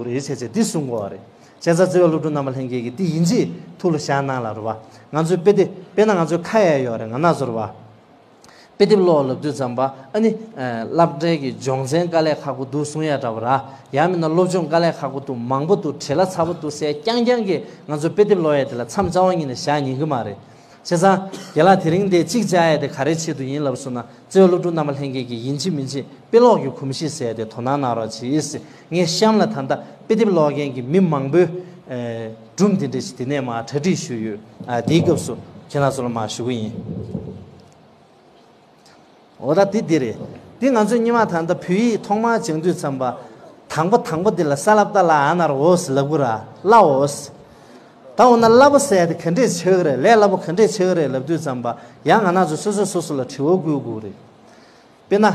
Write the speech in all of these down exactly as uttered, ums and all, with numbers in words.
རེད་བྱས་བྱས་འདི་གསུང་དགོས་པ་རེད། བྱས་ཙང་བརྩེ་བའི་སློབ་ཕྲུག་རྣམ་པ་ལྷན་རྒྱས་ཀྱིས་འདི་ཡིན་གཅིག་ཐུགས་ལ་བཞག་གནང་ལ་རེད་བ། ང་ཚོའི་དཔེ་དེབ་དཔེར་ན་ང་ཚོའི་ཁ་ཡ་ཡོད་རེད། ང་ན་ཚོར་བ། དཔེ་དེབ་ཀློག་ལབ་དུས་ཙམ་པ་ཨ་ནི་སློབ་གྲྭའི་གི་སྦྱོང་ཚན་དཀའ་ལས་ཁག་པོ་འདུག་གསུང་ཡ་འདྲ་བ་ར། ཡང་མིན་ན་སློབ་སྦྱོང་དཀའ་ལས་ཁག་པོ་འདུག་མང་པོ་འདུག་བྲེལ་བ་ཚ་པོ་འདུག་ཟེར་རྐྱང་རྐྱང་གིས་ང་ཚོ་དཔེ་དེབ་ཀློག་ཡ་དེ་ལ་མཚམས་རྩ་བ་ཉིད་ནས་བཞག་ཉན་གི་མ་རེད། བྱས་ཙང་རྒན་ལགས་དེ་རིང་འདི་གཅིག་བཅར་ཡ་དེ་ག་རེ་ཆེད་དུ་ཡིན་ལབ་སོང་ན། བརྩེ་བའི་སློབ་ཕྲུག་རྣམ་པ་ལྷན་རྒྱས་ཀྱིས་ཡིན་གཅིག་མིན་གཅིག་དཔེ་ཀློག་གི་གོམས་གཤིས་ཟེར་ཡ་དེ་དོ་སྣང་གནང་རོགས་གྱིས། ངས་གཤམ་ལ་ད་ལྟ་དཔེ་དེབ་ཀློག་མཁན་གྱི་མི་མང་པོའི་སྒྲུང་དེ་འདྲ་ཞིག་དེ་ནས་མར་གྲ་སྒྲིག་ཞུས་ཡོད། དེའི་སྐབས་སུ་ཁྱེད་རང་ཚོ་ལ་མར་ཞུ་གི་ཡིན། འོ་ད་འདི་འདི་རེད། འདི་ང་ཚོས་སྔོན་མ་ད་ལྟ་བོད་ཡིག་ཐོག་མར་སྦྱང་དུས་ཙམ་པ། དང་པོ་དང་པོ་འདི་ལ་ས་ལ་བཏགས་སླ་ཨ་ན་རོ་འོ་ཟེར་ལབ་དགོས་ར། སླ་འོ་ཟེར། ད་འོ་ན་སླ་པོ་ཟེར་ཡ་དེ་ག་འདྲས་ཆགས་ཀྱི་རེད། ལས་སླ་པོ་ག་འདྲས་ཆགས་ཀྱི་རེད་ལབ་དུས་ཙམ་པ། ཡང་ང་རང་ཚོ་སོ་སོས་སོ་སོ་ལ་དྲི་བ་བཀོད་དགོས་རེད། དཔེར་ན།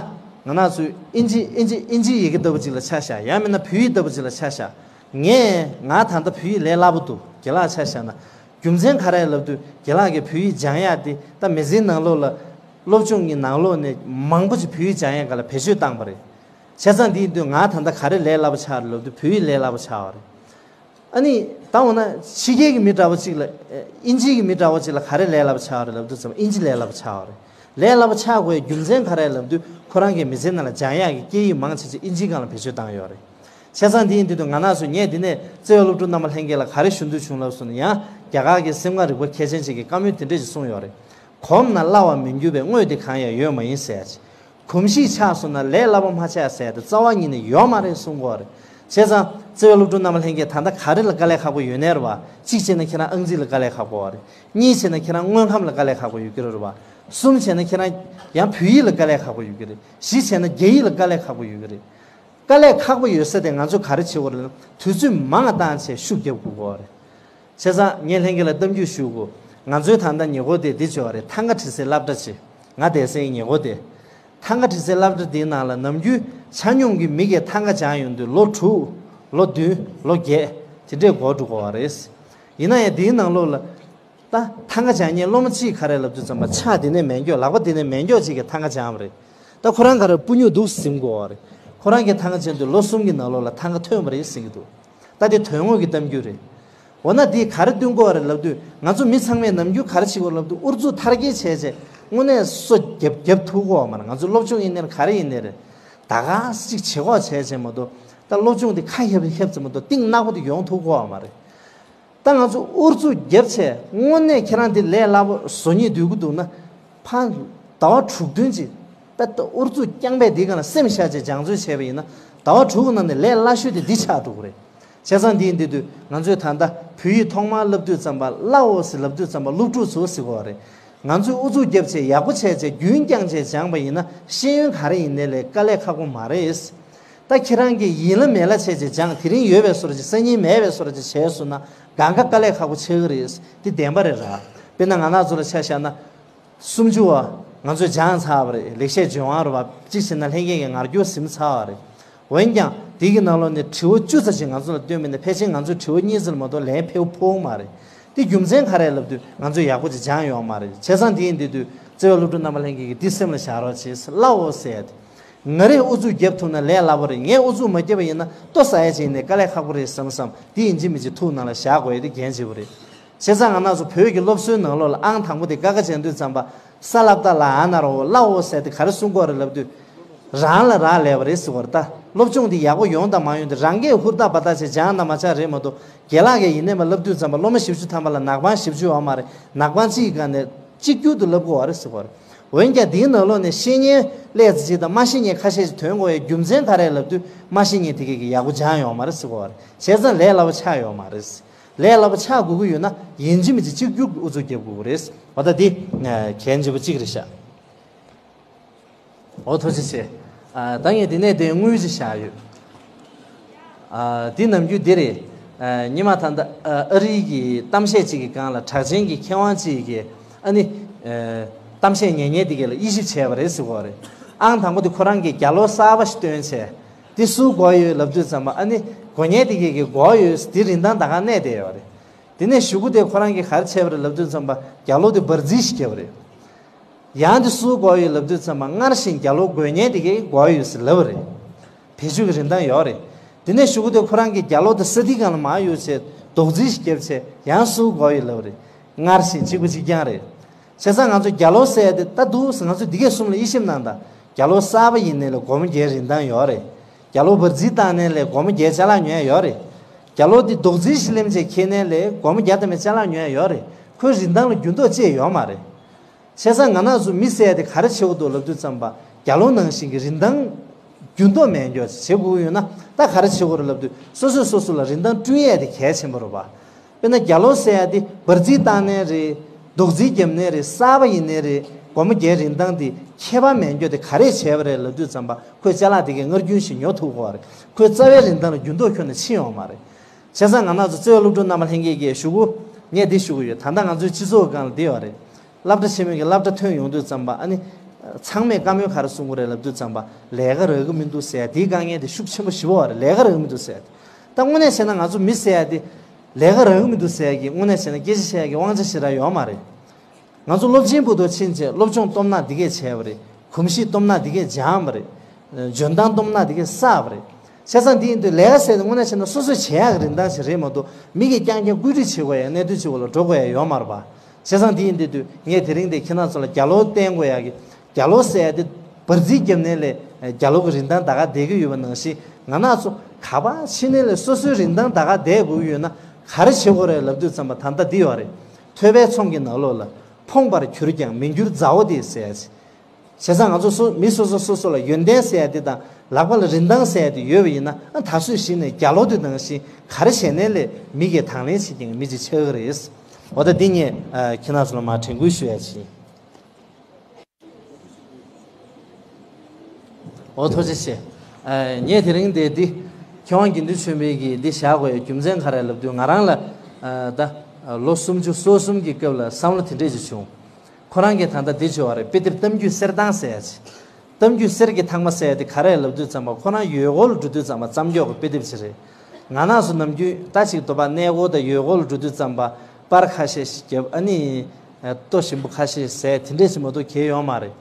ང་རང་ཚོས་ཨིན་ཇི་ཨིན་ཇི་ཨིན་ཇི་ཡི་གེ་ལྟ་བུ་ཅིག་ལ་ཆ་བཞག་ཡང་མིན་ན་བོད་ཡིག་ལྟ་བུ་ཅིག་ལ་ཆ་བཞག་ངས་ང་ད་ལྟ་བོད་ཡིག་ལས་སླ་པོ་འདུག་རྒན་ལགས་ཆ་བཞག་ན། རྒྱུ་མཚན་ག་རེ་ལབ་དུས་རྒན་ལགས་ཀྱིས་བོད་ཡིག་སྦྱང་ཡག་དེ་ད་མི་ཚེའི་ནང་ལོགས་ལ། སློབ་སྦྱོང་གི་ནང་ལོགས་ནས་མང་པོ་ཅིག་བོད་ཡིག་སྦྱང་ཡག་སྒང་ལ་བེད་སྤྱོད་བཏང་པ་རེད། བྱས་ཙང་འདི་ཡིན་དུས་ང་ད་ལྟ་ག་རེ་ལས་སླ་པོ་ཆགས་རེད་ལབ་དུས་བོད་ཡིག་ལས་སླ་པོ་ཆགས་པ་རེད། ཨ་ནི་ད་འོ་ན་ཕྱི་རྒྱལ་གྱི་མི་འདྲ་བོ་ཅིག་ལ། ཨིན་ཇི་གི་མི་འདྲ་བོ་ཅིག་ལ་ག་རེ་ལས་སླ་པོ་ཆགས་རེད་ལབ་དུས་ཙམ་ཨིན་ཇི་ལས་སླ་པོ་ཆགས་པ་རེད། ལས་སླ་པོ་ཆགས་དགོས་ཡའི་རྒྱུ་མཚན་ག་རེ་ལབ་དུས་ཁོ་རང་གིས་མི་ཚེ་ནང་ལ་སྦྱང་ཡག་གི་སྐད་ཡིག་མང་ཆེ་ཆེ་ཨིན་ཇིའི་སྒང་ལ་བེད་སྤྱོད་བཏང་ཡོད་རེད། བྱས་ཙང་འདི་ཡིན་དུས་ང་རང་ཚོས་ངས་འདི་ནས་བརྩེ་བའི་སློབ་ཕྲུག་རྣམ་པ་ལྷན་རྒྱས་ལ་ག་རེ་ཞུ་འདོད་བྱུང་ལབ་སོང་ན། ཡང་རྒྱ་གར་གྱི་སེམས་ཁམས་རིག་པ་མཁས་ཅན་ཅིག་གིས་བཀའ་མོལ་དེ་འདྲས་ཅིག་གསུངས་ཡོད་རེད། གོམས་ན་སླ་བ་མི་འགྱུར་བའི། དངོས་དེ་གང་ཡང་ཡོད་མ་ཡིན་ཟེར་ཡ་ཅིག་གོམས་གཤིས་ཆགས་སོང་ན་ལས་སླ་པོ་མ་ཆགས་ཟེར་ཡ་དེ་རྩ་བ་ཉིད་ནས་ཡོད་མ་རེད་གསུང་གི་ཡོད་རེད། བྱས་ཙང་བརྩེ་བའི་སློབ་ཕྲུག་རྣམ་པ་ལྷན་རྒྱས་ད་ལྟ་ག་རེ་ལ་དཀའ་ལས་ཁག་པོ་ཡོད་ནའི་རེད་བ། གཅིག་བྱས་ན་ཁྱེད་རང་ཨང་རྩིས་ལ་དཀའ་ལས་ཁག་པོ་རེད། གཉིས་བྱས་ན་ཁྱེད་རང་དངོས་ཁམས་ལ་དཀའ་ལས་ཁག་པོ་ཡོད་ཀྱི་རེད་བ། གསུམ་བྱས་ན་ཁྱེད་རང་ཡང་བོད་ཡིག་ལ་དཀའ་ལས་ཁག་པོ་ཡོད་ཀྱི་རེད། བཞི་བྱས་ན་རྒྱ་ཡིག་ལ་དཀའ་ལས་ཁག་པོ་ཡོད་ཀྱི་རེད། དཀའ་ལས་ཁག་པོ་ཡོད་ས་དེ་ང་ཚོས་ག་རེ་བྱེད་དགོས་རེད་ལབ་ན། དུས་ཚོད་མང་བ་བཏང་བྱས་ཤུགས་རྒྱབ་དགོས་ཀྱི་ཡོད་རེད། བྱས་ཙང་ངས་ལྷན་རྒྱས་ལ་གཏམ་རྒྱུད་ཞུ་དགོས། ང་ཚོའི་ད་ལྟ་ཉེ་འཁོར་དེ་འདི་བྱས་པ་རེད། ཐང་ག་འབྲི་སའི་སློབ་གྲྭ་ཅིག་ང་བསྡད་སའི་ཉེ་འཁོར་དེ། ཐང་ག་འབྲི་སའི་སློབ་གྲྭ་དེའི་ནང་ལ་ནམ་རྒྱུན་ཆ་སྙོམས་ཀྱི་མི་གིས་ཐང་ག་སྦྱང་ཡོང་དུས་ལོ་དྲུག་ལོ་བདུན། ལོ་བརྒྱད། དེ་འདྲས་འགོར་འགྲོ་གི་ཡོད་རེད། ཡིན་ན་ཡང་དེའི་ནང་ལོགས་ལ། ད་ཐང་ག་སྦྱང་མཁན་སློབ་མ་གཅིག་ག་རེ་ལབ་དུས་ཙམ་པ་ཕྱག་དེ་ནས་མེད་མཁན། ལག་པ་དེ་ནས་མེད་མཁན་ཅིག་གིས་ཐང་ག་སྦྱངས་པ་རེད། ད་ཁོ་རང་ག་རེ་སྤུ་སྨྱུག་འདུག་ཟིན་དགོས་པ་རེད། ཁོ་རང་གིས་ཐང་ག་སྦྱང་དུས་ལོ་གསུམ་གྱི་ནང་ལོགས་ལ་ཐང་ག་ཐོན་པ་རེད་ཟེར་གྱི་འདུག་ད་དེ་དོན་དངོས་ཀྱི་གཏམ་རྒྱུད་རེད། འོ་ན་དེས་ག་རེ་སྟོན་གྱི་ཡོད་རེད་ལབ་དུས། ང་ཚོ་མི་ཚང་མས་ནམ་རྒྱུན་ག་རེ་བྱེད་ཀྱི་ཡོད་ལབ་དུས། ཨུ་ཚུགས་མཐར་སྐྱེལ་བྱས་བྱས་དངོས་གནས་སོ་བརྒྱབ་བརྒྱབ་ཐུབ་ཀྱི་ཡོད་མ་རེད། ང་ཚོ་སློབ་སྦྱོང་ཡིན་ནའི་ག་རེ་ཡིན་ནའི་རེད། ད་ག་ཅིག་བྱེད་ཁོག་བྱས་བྱས་མ་གཏོགས། ད་སློབ་སྦྱོང་དེ་ཁ་ཧེབ་ཧེབ་ཙམ་མ་གཏོགས་གཏིང་ནག་པོ་དེ་ཡོང་ཐུབ་ཀྱི་ཡོད་མ་རེད། ད་ང་ཚོ་ཨུ་ཚུགས་བརྒྱབ་བྱས་དངོས་གནས་ཁྱེད་རང་འདི་ལས་སླ་པོ་བཟོ་སྙིང་འདོད་ཀྱི་འདུག་ན། ཕར་ཟླ་བ་དྲུག་བདུན་ཅིག་དཔེ་ད་ཨུ་ཚུགས་རྐྱང་པས་འདིའི་སྒང་ལ་སེམས་བཞག་བྱས་སྦྱང་བརྩོན་བྱས་པ་ཡིན་ན། ཟླ་བ་དྲུག་གི་ནང་ནས་ལས་སླ་ཤོས་དེ་འདི་ཆགས་འགྲོ་གི་རེད། བྱས་ཙང་འདི་ཡིན་དུས་ང་ཚོས་ད་ལྟ་བོད་ཡིག་ཐོག་མར་བསླབ་དུས་ཙམ་པ་སླ་བོ་ཟེར་ལབ་དུས་ཙམ་པ་སློབ་ཕྲུག་ཚོ་ཟེར་དགོས་པ་རེད། ང་ཚོས་ཨུ་ཚུགས་བརྒྱབ་བྱས་ཡག་པོ་བྱས་བྱས་རྒྱུན་བསྐྱངས་བྱས་སྦྱངས་པ་ཡིན་ན་ཤེས་ཡོན་ག་རེ་ཡིན་ནའི་ལས་དཀའ་ལས་ཁག་པོ་མ་རེད། ད་ཁྱེད་རང་གིས་ཡིན་ལ་མེད་ལ་བྱས་བྱས་སྦྱངས། དེ་རིང་ཡོད་པའི་བཟོ་འདྲ་ཅིག་སང་ཉིན་མེད་པའི་བཟོ་འདྲ་ཅིག་བྱས་སོང་ན་གང་ག་དཀའ་ལས་ཁག་པོ་ཆགས་ཀྱི་རེད། འདི་བདེན་པ་རེད་ར། དཔེར་ན་ང་རང་ཚོ་ལ་ཆ་བཞག་ན། སུམ་ཅུ་པ་ང་ཚོས་སྦྱངས་ཚར་བ་རེད། ལེགས་བཤད་ལྗོན་དབང་རེད་བ། གཅིག་བྱས་ན་ལྷན་རྒྱས་ཀྱིས་ངར་སྐྱུར་ཟིན་ཚར་བ་རེད། འོན་ཀྱང་དེ་གི་ནང་ལོགས་ནས་དྲི་བ་བཅུ་ཙམ་ཞིག་ང་ཚོ་ལ་བཏོན་པ་ཡིན་ན་ཕལ་ཆེར་ང་ཚོས་དྲི་བ་གཉིས་ཙམ་ལས་མ་གཏོགས་ལན་ཕེབས་ཕོད་མ་རེད། དེ་རྒྱུ་མཚན་ག་རེ་ལབ་དུས་ང་ཚོས་ཡག་པོ་ཅིག་སྦྱངས་ཡོད་མ་རེད། བྱས་ཙང་དེ་ཡིན་དུས་དུས་བརྩེ་བའི་སློབ་ཕྲུག་རྣམ་པ་ལྷན་རྒྱས་ཀྱིས་འདི་སེམས་ལ་བཞག་རོགས་བྱེད། སླ་བོ་ཟེར་ཡ་དེ། ང་རས་ཨུ་ཚུགས་བརྒྱབ་ཐུབ་ན་ལས་སླ་པོ་རེད། ངས་ཨུ་ཚུགས་མ་བརྒྱབ་པ་ཡིན་ན་ལྟོ་ཟ་ཡ་ཅིག་ཡིན་ནའི་དཀའ་ལས་ཁག་པོ་རེད་བསམ་བསམ། དེ་ཡིན་གཅིག་མིན་གཅིག་ཐུགས་ནང་ལ་བཞག་དགོས་ཡ་དེ་གལ་ཆེ་པོ་རེད། བྱས་ཙང་ང་རང་ཚོ་བོད་ཀྱི་སློབ་གསོའི་ནང་ལོགས་ལ་ཨང་དང་པོ་དེ་ཀ་ཁ་སྦྱང་དུས་ཙམ་པ། ས་ལ་བཏགས་སླ་ཨ་ན་རོ་འོ། སླ་བོ་ཟེར་དེ་ག་རེ་གསུང་གི་ཡོད་རེད་ལབ་དུས། རང་ལ་རག་ལས་པ་རེད་ཟེར་གྱི་ཡོད་རེད། ད་སློབ་སྦྱོང་དེ་ཡག་པོ་ཡོང་དང་མ་ཡོང་དེ་རང་གིས་ཧུར་ཐག་འབད་ཐག་བྱས་སྦྱངས་དང་མ་སྦྱངས་རེད་མ་གཏོགས། རྒན་ལགས་ཀྱིས་ཡིན་ནའི་མ་བསླབ་དུས་ཙམ་པ་སློབ་མ་བཞི་བཅུ་ཐམ་པ་ལ་ནག་པང་བཞི་བཅུ་ཡོད་མ་རེད། ནག་པང་གཅིག་གི་སྒང་ནས་གཅིག་གྱུར་དུ་བསླབ་དགོས་པ་རེད་ཟེར་གྱི་ཡོད་རེད། འོན་ཀྱང་དེའི་ནང་ལོགས་ནས་བཤེས་གཉེན་ལས་ཅིག་དང་མ་བཤེས་གཉེན་ཁ་ཤས་ཤིག་ཐོན་དགོས་ཡའི་རྒྱུ་མཚན་ག་རེ་ལབ་དུས། མ་བཤེས་གཉེན་དེ་གས་ཀྱིས་ཡག་པོ་སྦྱངས་ཡོད་མ་རེད་ཟེར་གྱི་ཡོད་རེད། བྱས་ཙང་ལས་སླ་པོ་ཆགས་ཡོད་མ་རེད། ལས་སླ་པོ་ཆགས་དགོས་ཀྱི་ཡོད་ན་ཡིན་གཅིག་མིན་གཅིག་གཅིག་གྱུར་གྱི་ཨུ་ཚུགས་རྒྱབ་དགོས་ཀྱི་རེད། འོ་ད་འདི་གལ་ཆེན་པོ་གཅིག་རེད་ཤག་འོ་ཐུགས་རྗེ་ཆེ། ཨ། ད་ངས་འདི་ནས་དེ་དངུལ་ཅིག་བཞག་ཡོད། ཨ། འདི་ནམ་རྒྱུན་འདི་རེད། ཨ། ཉི་མ་ད་ལྟ་ཨ་རིའི་གི་གཏམ་བཤད་ཅིག་གི་སྒང་ལ་གྲགས་ཅན་གྱི་མཁས་དབང་ཅིག་གིས་ཨ་ནི། ཨ། གཏམ་བཤད་ཉན་མཁན་དེ་གས་ལ་དབྱེ་ཞིབ་བྱས་པ་རེད་ཟེར་གྱི་ཡོད་རེད། ཨང་དང་པོ་དེ་ཁོ་རང་གིས་རྒྱ་ལོ་གསར་པ་ཞིག་བཏོན་བྱས། དེ་སུ་དགོས་ཡོད་ལབ་དུས་ཙམ་པ་ཨ་ནི་དགོས་མཁན་དེ་གས་ཀྱིས་དགོས་ཡོད་དེ་རིན་ཐང་ད་ག་གནས་བསྡད་ཡོད་རེད། དེ་ནས་གཞུག་གུ་དེ་ཁོ་རང་གིས་ག་རེ་བྱས་པ་རེད་ལབ་དུས་ཙམ་པ་རྒྱ་ལོ་དེ་འབར་རྫིས་ཤིག་བརྒྱབ་པ་རེད། ཡང་དེ་སུ་དགོས་ཡོད་ལབ་དུས་ཙམ་པ་སྔར་བཞིན་རྒྱ་ལོ་དགོས་མཁན་དེ་གས་དགོས་ཡོད་ཟེར་ལབ་པ་རེད། བེད་སྤྱོད་ཀྱི་རིན་ཐང་ཡོད་རེད། དེ་ནས་གཞུག་གུ་དེ་ཁོ་རང་གི་རྒྱ་ལོ་དང་ས་ཐིག་སྒང་ལ་མར་གཡུགས་བྱས་རྡོག་རྫིས་ཤིག་བརྒྱབ་བྱས་ཡང་སུ་གོ་ཡི་ལབ་རེད། སྔར་བཞིན་གཅིག་པ་གཅིག་རྐྱང་རེད། བྱས་ཙང་ང་ཚོ་རྒྱ་ལོ་ཟེར་ཡ་དེ་ད་འདུག་ང་ཚོ་འདི་གས་གསུམ་ལ་དབྱེ་ཞིབ་གནང་དང་། རྒྱ་ལོ་གསར་པ་ཡིན་ནའི་ལ་སྒོར་མོ་བརྒྱའི་རིན་ཐང་ཡོད་རེད། རྒྱ་ལོ་འབར་རྫིས་བཏང་ནའི་ལ་སྒོར་མོ་བརྒྱའི་ཅ་ལག་ཉོ་ཡ་ཡོད་རེད། རྒྱ་ལོ་འདི་རྡོག་རྫིས་ཤིག་ལེན་བྱས་འཁྱེར་ནའི་ལ་སྒོར་མོ་བརྒྱ་ཐམ་པའི་ཅ་ལག་ཉོ་ཡ་ཡོད་རེད། ཁོའི་རིན་ཐང་ལ་འགྱུར་ལྡོག་ཅི་ཡང་ཡོད་མ་རེད། བྱས་ཙང་ང་རང་ཚོ་མི་ཟེར་ཡ་དེ་ག་རེ་བྱེད་དགོས་འདུག་ལབ་དུས་ཙམ་པ། རྒྱ་ལོ་ནང་བཞིན་གྱི་རིན་ཐང་འགྱུར་ལྡོག་མེད་མཁན་བྱེད་དགོས་ཀྱི་ཡོད་ན་ད་ག་རེ་བྱེད་དགོས་རེད་ལབ་དུས། སོ་སོས་སོ་སོ་ལ་རིན་ཐང་བསྐྲུན་ཡས་དེ་གལ་ཆེན་པོ་རེད་པ། དཔེར་ན་རྒྱ་ལོ་ཟེར་ཡ་དེ་འབར་རྫིས་བཏང་ནའི་རེད། རྡོག་རྫིས་བརྒྱབ་ནའི་རེད། གསར་པ་ཡིན་ནའི་རེད། སྒོར་མོ་བརྒྱའི་རིན་ཐང་དེ་ཁྱད་པར་མེད་མཁན་དེ་ག་རེ་བྱས་པ་རེད་ལབ་དུས་ཙམ་པ། ཁོས་ཅ་ལག་དེ་གའི་སྔར་རྒྱུན་བཞིན་ཉོ་ཐུབ་དགོས་པ་རེད། ཁོའི་རྩ་བའི་རིན་ཐང་ལ་འགྱུར་ལྡོག་ཁྱོན་ནས་ཕྱིན་ཡོད་མ་རེད། བྱས་ཙང་ང་རང་ཚོ་བརྩེ་བའི་སློབ་ཕྲུག་རྣམ་པ་ལྷན་རྒྱས་ཀྱིས་ཞུ་གུ། ངས་འདི་ཞུ་གི་ཡོད། ད་ལྟ་ང་ཚོའི་སྤྱི་ཚོགས་སྒང་ལ་འདི་ཡོད་རེད། སློབ་གྲྭ་ཆེན་མོའི་གི་སློབ་གྲྭ་ཐོན་ཡོང་དུས་ཙམ་པ། ཨ་ནི་ཚང་མས་བཀའ་མོལ་ག་རེ་གསུང་གི་རེད་ལབ་དུས་ཙམ་པ། ལས་ཀ་རག་གི་མི་འདུག་ཟེར་ཡ་དེའི་དཀའ་ངལ་དེ་ཤུགས་ཆེན་པོ་ཞེ་པོ་ཡོད་རེད། ལས་ཀ་རག་གི་མི་འདུག་ཟེར་ཡ་དེ། ད་དངོས་གནས་བྱས་ན་ང་ཚོ་མི་ཟེར་ཡ་དེ་ལས་ཀ་རག་གི་མི་འདུག་ཟེར་ཡ་གི་དངོས་གནས་བྱས་ན་སྐད་ཆ་བཤད་ཡ་གི་དབང་ཆ་ཞེ་དྲག་ཡོད་མ་རེད། ང་ཚོ་སློབ་ཆེན་བར་དུ་ཕྱིན་བྱས་སློབ་སྦྱོང་སྟོབས་ན་འདི་གས་བྱས་པ་རེད། གོམས་གཤིས་སྟོབས་ན་འདི་གས་སྦྱངས་པ་རེད། འཇོན་ཐང་སྟོབས་ན་འདི་གས་བསགས་པ་རེད། བྱས་ཙང་འདི་ཡིན་དུས་ལས་ཀ་ཟེར་དེ་དངོས་གནས་བྱས་ན་སོ་སོས་བྱེད་ཡག་གི་རིན་ཐང་ཞིག་རེད་མ་གཏོགས། མི་གིས་རྐྱང་རྐྱང་བཀོད་སྒྲིག་བྱེད་དགོས་ཡ། གནད་དོན་ཅིག་བ་ལ་འགྲོ་དགོས་ཡ་ཡོད་མ་རེད་པ། བྱས་ཙང་འདི་ཡིན་དུས་དུས་ངས་དེ་རིང་འདི་ཁྱེད་རང་ཚོ་ལ་རྒྱ་ལོ་བསྟན་དགོས་ཡ་གི། རྒྱ་ལོ་ཟེར་ཡ་དེ་འབར་རྫིས་བརྒྱབ་ནའི་ལས་རྒྱ་ལོ་གི་རིན་ཐང་ད་ག་བསྡད་ཀྱི་ཡོད་པ་ནང་བཞིན། ང་རང་ཚོ་ག་པར་ཕྱིན་ནའི་ལས་སོ་སོའི་རིན་ཐང་ད་ག་བསྡད་དགོས་ཀྱི་ཡོད་ན་ག་རེ་བྱེད་དགོས་རེད་ལབ་དུས་ཙམ་པ། ད་ལྟ་འདི་ཡོད་རེད། ཐོས་པའི་ཚོམས་ཀྱི་ནང་ལོགས་ལ། ཕོངས་པར་གྱུར་ཀྱང་མི་འགྱུར་མཛའ་བོ་དེ་ཟེར་ཡ་ཅིག་བྱས་ཙང་ང་ཚོ་སོ་མི་སོ་སོ་སོ་སོ་ལ་ཡོན་ཏན་ཟེར་ཡ་དེ་དང་ལག་པ་ལ་རིན་ཐང་ཟེར་ཡ་དེ་ཡོད་པ་ཡིན་ན། ཨ་ད་གཟོད་གཞི་ནས་རྒྱ་ལོ་དེ་ནང་བཞིན་ག་རེ་བྱས་ནའི་ལས་མི་གིས་དང་ལེན་བྱེད་མཁན་མི་ཅིག་ཆགས་ཀྱི་རེད། འོ་ད་འདི་ངས་ཨ་ཁྱེད་རང་ཚོ་ལ་མར་དྲན་སྐུལ་ཞུ་ཡ་ཅིག་འོ་ཐུགས་རྗེ་ཆེ། ཨ་ངས་དེ་རིང་འདི་འདི་མཁས་དབང་དགེ་འདུན་ཆོས་འཕེལ་གྱིས་འདི་བཞག་དགོས་ཡ་རྒྱུ་མཚན་ག་རེ་ལབ་དུས། ང་རང་ལ་ཨ་ད་ལོ་སུམ་ཅུ་སོ་གསུམ་གྱི་སྐབས་ལ་བསམ་བློ་དེ་འདྲས་ཅིག་བྱུང་། ཁོ་རང་གིས་ད་ལྟ་འདི་བྱོས་པ་རེད། དཔེ་དེབ་གཏམ་རྒྱུད་གསེར་ཐང་ཟེར་ཡ་ཅིག་གཏམ་རྒྱུད་གསེར་གྱི་ཐང་མ་ཟེར་ཡ་དེ་ག་རེ་ལབ་དུས་ཙམ་པ། ཁོ་རང་ཡུལ་སྐོར་ལ་འགྲོ་དུས་ཙམ་པ་བརྩམས་ཀྱོག་གི་དཔེ་དེབ་ཅིག་རེད། ང་རང་ཚོ་ནམ་རྒྱུན་ད་ཅིག་དོ་པ་གནས་སྐོར་དང་ཡུལ་སྐོར་ལ་འགྲོ་དུས་ཙམ་པ། པར་ཁ་ཤས་ཤིག་བརྒྱབ། ཨ་ནི་ལྟོ་ཞིམ་པོ་ཁ་ཤས་ཟས། དེ་འདྲས་ཅིག་མ་གཏོགས་གལ་ཡོད་མ་རེད།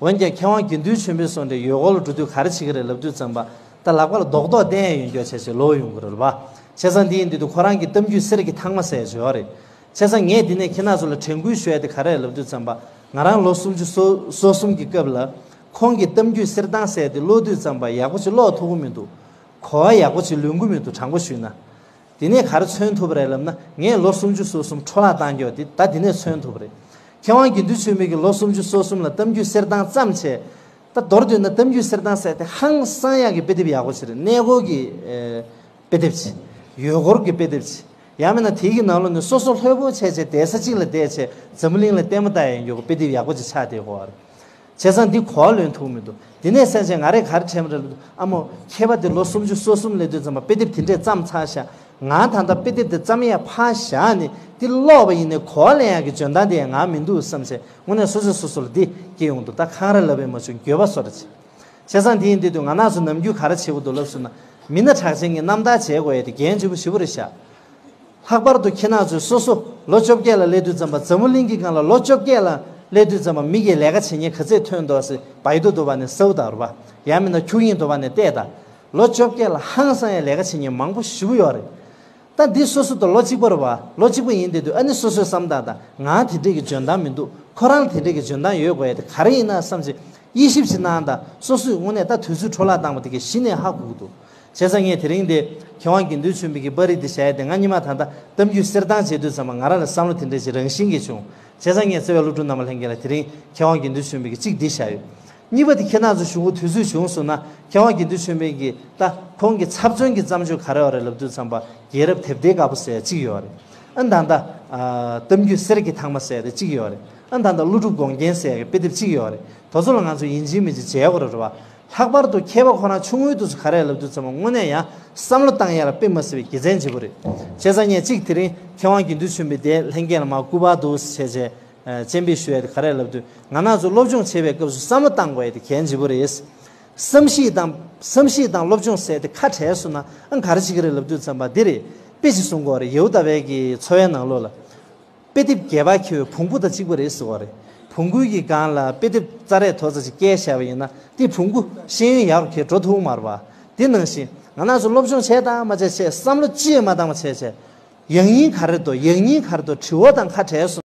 འོན་ཀྱང་མཁས་དབང་དགེ་འདུན་ཆོས་འཕེལ་སོགས་འདྲས་ཡུལ་སྐོར་ལ་འགྲོ་དུས་ག་རེ་བྱེད་ཀྱི་རེད་ལབ་དུས་ཙམ་པ། ད་ལག་པ་ལ་རྡོག་རྡོག་བསྟན་ཡོང་ཀྱོག་བྱས་བྱས་ལོག་ཡོང་གི་རེད་པ། བྱས་ཙང་འདི་ཡིན་དུས་དུས་ཁོ་རང་གི་གཏམ་རྒྱུད་གསེར་གྱི་ཐང་མ་ཟེར་བྱས་ཡོད་རེད། བྱས་ཙང་ངས་འདི་ནས་ཁྱེད་རང་ཚོ་ལ་དྲན་སྐུལ་ཞུ་ཡ་དེ་ག་རེ་ལབ་དུས་ཙམ་པ། ང་རང་ལོ་སུམ་ཅུ་སོ་སོ་གསུམ་གྱི་སྐབས་ལ་ཁོང་གི་གཏམ་རྒྱུད་གསེར་ཐང་ཟེར་དེ་ཀློག་དུས་ཙམ་པ་ཡག་པོ་ཅིག་ཀློག་ཐུབ་ཀྱི་མི་འདུག་གོ་བ་ཡག་པོ་ཅིག་ལོན་གྱི་མི་འདུག་དྲང་པོ་ཞུས་ན། དེ་ནས་ག་རེ་མཚོན་ཐུབ་པ་རེད་ལབ་ན། ངས་ལོ་སུམ་ཅུ་སོ་གསུམ་འཕྲོ་བརླག་བཏང་ཀྱོག་དེ་ད་དེ་ནས་མཚོན་ཐུབ་པ་རེད། མཁས་དབང་དགེ་འདུན་ཆོས་འཕེལ་གྱིས་ལོ་སུམ་ཅུ་སོ་གསུམ་ལ་གཏམ་རྒྱུད་གསེར་ཐང་བརྩམས་བྱས། ད་མདོར་བསྡུས་ན་གཏམ་རྒྱུད་གསེར་ཐང་ཟེར་དེ་ཧང་སང་ཡག་གི་དཔེ་དེབ་ཡག་པོ་ཅིག་རེད། གནས་སྐོར་གྱི་ཨེ་དཔེ་དེབ་ཅིག་ཡུལ་སྐོར་གྱི་དཔེ་དེབ་ཅིག་ཡང་མིན་ན་དེའི་གི་ནང་ལོགས་ནས་སོ་སོ་ལྷོད་པོ་བྱས་བྱས་གདན་ས་གཅིག་ལ་བསྡད་བྱས་འཛམ་བུ་གླིང་ལ་ལྟད་མོ་ལྟ་ཡ་ཡོང་རྒྱུ་གི་དཔེ་དེབ་ཡག་པོ་ཅིག་ཆགས་བསྡད་ཀྱོག་རེད། བྱས་ཙང་འདི་གོ་བ་ལོན་ཐུབ་མི་འདུག་དེ་ནས་སེམས་ཅན་ང་རས་ག་རེ་དྲན་པ་རེད་ལབ་དུས། ཨ་མོ་མཁས་པ་དེ་ལོ་སུམ་ཅུ་སོ་གསུམ་སླེབས་དུས་ཙམ་པ་དཔེ་དེབ་དེ་འདྲས་བརྩམས་ཚར་ཤག་ང་ད་ལྟ་དཔེ་དེབ་དེ་བརྩམས་ཡ་ཕར་བཞག་ནས་དེ་ཀློག་པ་ཡིན་ནའི་གོ་བ་ལེན་ཡག་གི་འཇོན་ཐང་དེ་ཡང་ང་མི་འདུག་བསམ་བྱས་དངོས་གནས་སོ་སོས་སོ་སོ་ལ་འདི་སྐྱེ་ཡོང་འདུག་ད་འཁང་ར་ལབ་པས་མ་བྱུང་འགྱོད་པ་བཟོ་འདྲ་བྱས། བྱས་ཙང་འདི་ཡིན་དུས་དུས་ང་རང་ཚོ་ནམ་རྒྱུན་ག་རེ་བྱེད་དགོས་འདུག་ལབ་སོང་ན། མི་སྣ་གྲགས་ཅན་གྱི་རྣམ་ཐར་བྱེད་དགོས་ཡ་དེ་འགན་ལྗིད་པོ་ཞེ་པོ་རེད་ཤག་ལྷག་པར་དུ་ཁྱེད་རང་ཚོས་སོ་སོ་ལོ་བཅོ་བརྒྱད་ལ་སླེབས་དུས་ཙམ་པ། འཛམ་བུ་གླིང་གི་སྒང་ལ་ལོ་བཅོ་བརྒྱད་ལ་སླེབས་དུས་ཙམ་པ་མི་གིས་ལས་ཀ་བྱེད་མཁན་ག་ཚད་ཐོན་འདུག་ཟེར་བའི་དུ་དུ་བ་ནས་སའུ་དང་རུ་བ། ཡང་མིན་ན་ཁྱུག་དབྱིངས་དུ་བ་ནས་བལྟས་དང་། ལོ་བཅོ་བརྒྱད་ལ་ཧང་སང་ཡ་ལས་ཀ་བྱེད་མཁན་མང་པོ་ཞེ་པོ་ཡོད་རེད། ད་འདི་སོ་སོ་དང་ལོ་གཅིག་པ་རེད་བ། ལོ་གཅིག་པ་ཡིན་དུས་དུས་ཨ་ནི་སོ་སོས་བསམ་སྟངས་དང་། ང་དེ་འདྲས་ཀྱི་འཇོན་ཐང་མི་འདུག་ཁོ་རང་ལ་དེ་འདྲས་ཀྱི་འཇོན་ཐང་ཡོད་དགོས་ཡ་དེ་ག་རེ་ཡིན་ན་བསམ་བྱས་དབྱེ་ཞིབ་ཅིག་གནང་དང་། སོ་སོས་དངོས་གནས་ད་དུས་ཚོད་འཕྲོ་བརླག་བཏང་བ་དེ་གའི་གཞི་ནས་ཧ་གོ་གི་འདུག་བྱས་ཙང་ངས་དེ་རིང་འདི་མཁས་དབང་དགེ་འདུན་ཆོས་འཕེལ་གྱི་པར་རིས་འདི་བཞག་ཡ་དེ། ང་སྔོན་མ་ད་ལྟ་གཏམ་རྒྱུད་གསེར་ཐང་བྱེད་དུས་ཙམ་པ་ང་རང་ལ་བསམ་བློ་དེ་འདྲས་ཅིག་རང་བཞིན་གྱིས་བྱུང་། བྱས་ཙང་ངས་བརྩེ་བའི་སློབ་ཕྲུག་རྣམ་པ་ལྷན་རྒྱས་ལ་དེ་རིང་མཁས་དབང་དགེ་འདུན་ཆོས་འཕེལ་གྱི་གཅིག་འདི་བཞག་ཡོད། གཉིས་པ་དེ་ཁྱེད་རང་ཚོ་ཞུ་གི་དུས་ཚོད་བྱུང་སོང་ན། མཁས་དབང་དགེ་འདུན་ཆོས་འཕེལ་གྱི་ད་ཁོང་གི་ཚབ་མཚོན་གྱི་བརྩམས་ཆོས་ག་རེ་ཡོད་རེད་ལབ་དུས་ཙམ་པ། རྒྱལ་རབས་དེབ་སྡེའི་དཀར་པོ་ཟེར་གཅིག་ཡོད་རེད། ཨ་ད་ལྟ་ཨ་གཏམ་རྒྱུད་གསེར་གྱི་ཐང་མ་ཟེར་དེ་གཅིག་ཡོད་རེད། ཨ་ད་ལྟ་ཀླུ་སྒྲུབ་དགོངས་རྒྱན་ཟེར་གྱི་དཔེ་དེབ་གཅིག་ཡོད་རེད། དེ་ཚོ་ལ་ང་ཚོ་ཡིན་གཅིག་མིན་གཅིག་མཇལ་དགོས་རེད་བ། ལྷག་པར་དུ་མཁས་པ་ཁོ་རང་ཆུང་ངུའི་དུས་སུ་ག་རེ་ལབ་དུས་ཙམ་པ། དངོས་གནས་ཡང་བསམ་བློ་བཏང་ཡ་ལ་དཔེ་མ་སྲིད་པའི་དགེ་མཚན་ཆེ་པོ་རེད། བྱས་ཙང་ངས་གཅིག་དེ་རིང་མཁས་དབང་དགེ་འདུན་ཆོས་འཕེལ་དེ་ལྷན་རྒྱས་ལ་མར་སྐུ་པར་འདུག་བྱས་བྱས། ཨ་སྤྱན་འབུལ་ཞུ་ཡ་དེ་ག་རེ་ལབ་དུས། ང་རང་ཚོ་སློབ་སྦྱོང་བྱེད་པའི་སྐབས་སུ་བསམ་བློ་བཏང་དགོས་ཡ་དེ་གལ་ཆེན་པོ་རེད། བསམ་གཞིག་དང་བསམ་གཞིག་དང་སློབ་སྦྱོང་ཟེར་དེ་ཁ་བྲལ་སོང་ན། ཨ་ག་རེ་བྱེད་ཀྱི་རེད་ལབ་དུས་ཙམ་པ། འདི་རེད། དཔེ་ཅིག་གསུང་གི་ཡོད་རེད། ཡེ་ཧུ་དཱ་པའི་གི་ཚོ་བའི་ནང་ལོགས་ལ་དཔེ་དེབ་སྒལ་པར་འཁྱེར་བའི་བོང་བུ་དང་གཅིག་པ་རེད་ཟེར་བ་རེད། བོང་བུ་གི་སྒང་ལ་དཔེ་དེབ་ཙ་རེ་ཐོག་ཙ་ཅིག་བཀལ་བཞག་པ་ཡིན་ན། དེ་བོང་བུ་ཤེས་ཡོན་ཡག་རུ་འཁྱེར་འགྲོ་ཐུབ་མ་རེད་བ། དེ་ནང་བཞིན་ ང་རང་ཚོ་སློབ་སྦྱོང་བྱས་དང་མ་བྱས་བྱས། བསམ་བློ་ཅི་ཡང་མ་བཏང་བ་བྱས་བྱས། ཡག་ཉེས་ག་རེ་འདུག་ཡག་ཉེས་ག་རེ་འདུག་དྲི་བ་དང་ཁ་བྲལ་སོང་།